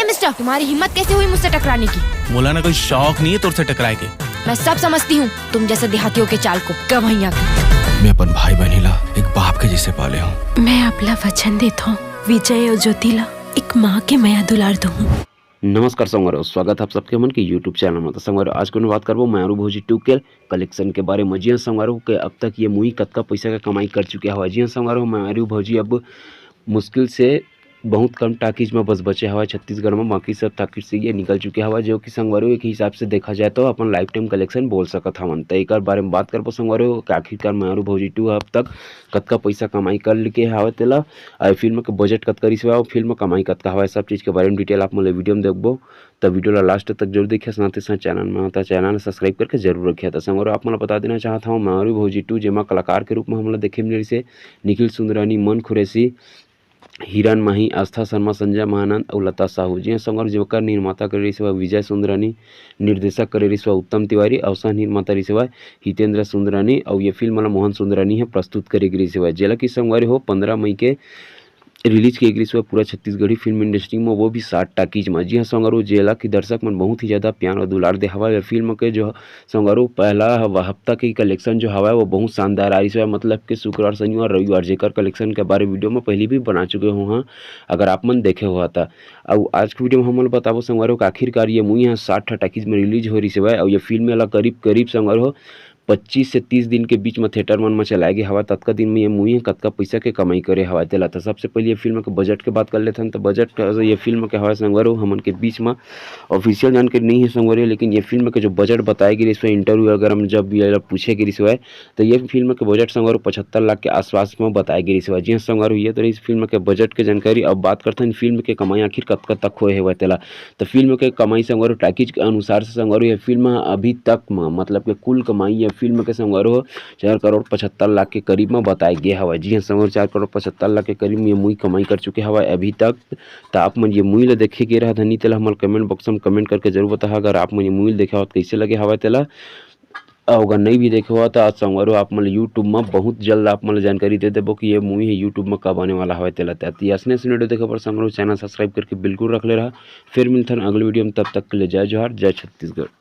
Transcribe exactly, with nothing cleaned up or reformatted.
Mister, तुम्हारी हिम्मत कैसे हुई मुझसे टकराने की? मोला ना कोई शौक नहीं है तोरसे टकराए के। मैं सब समझती हूँ, तुम जैसे देहातियों के चाल को। कब भैया? मैं अपन भाई बहनी ला एक बाप के जैसे पाले हूँ। मैं आपला वचन देता हूँ, विजय और ज्योति ला एक माँ के मया दुलार दूँ। नमस्कार संगवारी हो, स्वागत है आप सबके हमन के YouTube चैनल में। तो संगवारी हो, आज के बात करबो मायारू भौजी टू के कलेक्शन के बारे में। जी हाँ संगवारी हो, के अब तक ये मूवी कतका पैसा का कमाई कर चुके हवा। जी हाँ संगवारी हो, मायारू भौजी अब मुश्किल से बहुत कम टाकीज में बस बचे हवा छत्तीसगढ़ में, बाकी सब टाकीज से ये निकल चुके हवा, जो कि संगवारी हो एक हिसाब से देखा जाए तो अपन लाइफ टाइम कलेक्शन बोल सकत हवन। तो एक बारे में बात करबो संगवारी हो कि आखिरकार मायारू भौजी टू अब तक कतका पैसा कमाई कर के हवा तेला, और फिल्म के बजट कतका रिस हवा, फिल्म कमाई कतका हवा, सब चीज के बारे में डिटेल आप मन वीडियो में देखबो। तो वीडियो ला लास्ट तक जरूर देखिए, साथ ही साथ चैनल में होता चैनल सब्सक्राइब करके जरूर रखिए। तो संगवारी हो, आप मन ला बता देना चाहत हूँ मायारू भौजी टू, जेमा कलाकार के रूप में हमला देखे मिले से निखिल सुंदरानी, मन खुरैशी, हिरन माही, आस्था शर्मा, संजय महानंद और लता साहू। जी हाँ संगवारी हो, जेकर निर्माता करे रहिस हवा विजय सुंदरानी, निर्देशक करे रहिस हवा उत्तम तिवारी, और सह निर्माता रहिस हवा हितेंद्र सुंदरानी, और ये फिल्म ला मोहन सुंदरानी है प्रस्तुत करे गे रहिस हवा, जेला कि संगवारी हो पंद्रह मई के रिलीज किए गे रहिस हवा पूरा छत्तीसगढ़ी फिल्म इंडस्ट्री में, वो भी सात टाकीज में। जी हाँ संगवारी हो, जेला कि दर्शक मन बहुत ही ज्यादा प्यार और दुलार दे हवा। ये फिल्म के जो संगवारी हो पहला हव-, हफ्ता के कलेक्शन जो हवा वो बहुत शानदार आ रहिस हवा, मतलब कि शुक्रवार, शनिवार, रविवार, जेकर कलेक्शन के बारे वीडियो में पहले भी बना चुके हो हाँ, अगर आप मन देखे हुआ था। और आज के वीडियो में हमन बताबो संगवारी हो कि आखिरकार ये मूवी यहाँ सात टाकीज में रिलीज हो रहिस हवा, और ये फिल्म ला करीब करीब संगवारी हो पच्चीस से तीस दिन के बीच में थिएटर मन में चलाए गे हवा। ततका दिन में ये मूवी ह कतका पैसा के कमाई करे हवा तेला। तो सबसे पहले ये फिल्म के बजट के बात कर लेथन। तो बजट के, ये फिल्म के हवा संगवारी हो हमन के बीच में ऑफिशियल जानकारी नहीं है संगवारी हो, लेकिन ये फिल्म के जो बजट बताए गे रहिस हवा, इंटरव्यू वगैरह में जब ये ला पूछे गे रहिस हवा, तो ये फिल्म के बजट संगवारी हो पचहत्तर लाख के आसपास में बताए गे रहिस हवा। जी हाँ संगवारी हो, ये तो रहिस फिल्म के बजट के जानकारी। अब बात करथन फिल्म के कमाई आखिर कतका तक होए हवा तेला। तो फिल्म के कमाई संगवारी हो टाकीज के अनुसार से संगवारी हो ये फिल्म ह अभी तक म मतलब के कुल कमाई ये फिल्म के संगवारी हो चार करोड़ पचहत्तर लाख के करीब में बताए गे हवय। जी हाँ संगवारी हो, चार करोड़ पचहत्तर लाख के करीब में ये मूवी कमाई कर चुके हवय अभी तक। तो आप मन ये मूवी ला देखे गे रहा धनी तेला हमर कमेंट बॉक्स में कमेंट करके जरूर बताहा। अगर आप मन ये मूवी ला देखे हो तो कैसे लगे हवय तेला। अउ अगर नहीं भी देखे हो तो आज संगवारी हो आप मन ला YouTube में बहुत जल्द आप मन ला जानकारी दे देबो कि ये मूवी है YouTube में कब आने वाला हवय तेला। तो ऐसने ऐसने वीडियो देखे बर संगवारी हो चैनल सब्सक्राइब करके बिल्कुल रख ले रहा। फिर मिलथन अगले वीडियो में, तब तक के लिए जय जोहार, जय छत्तीसगढ़।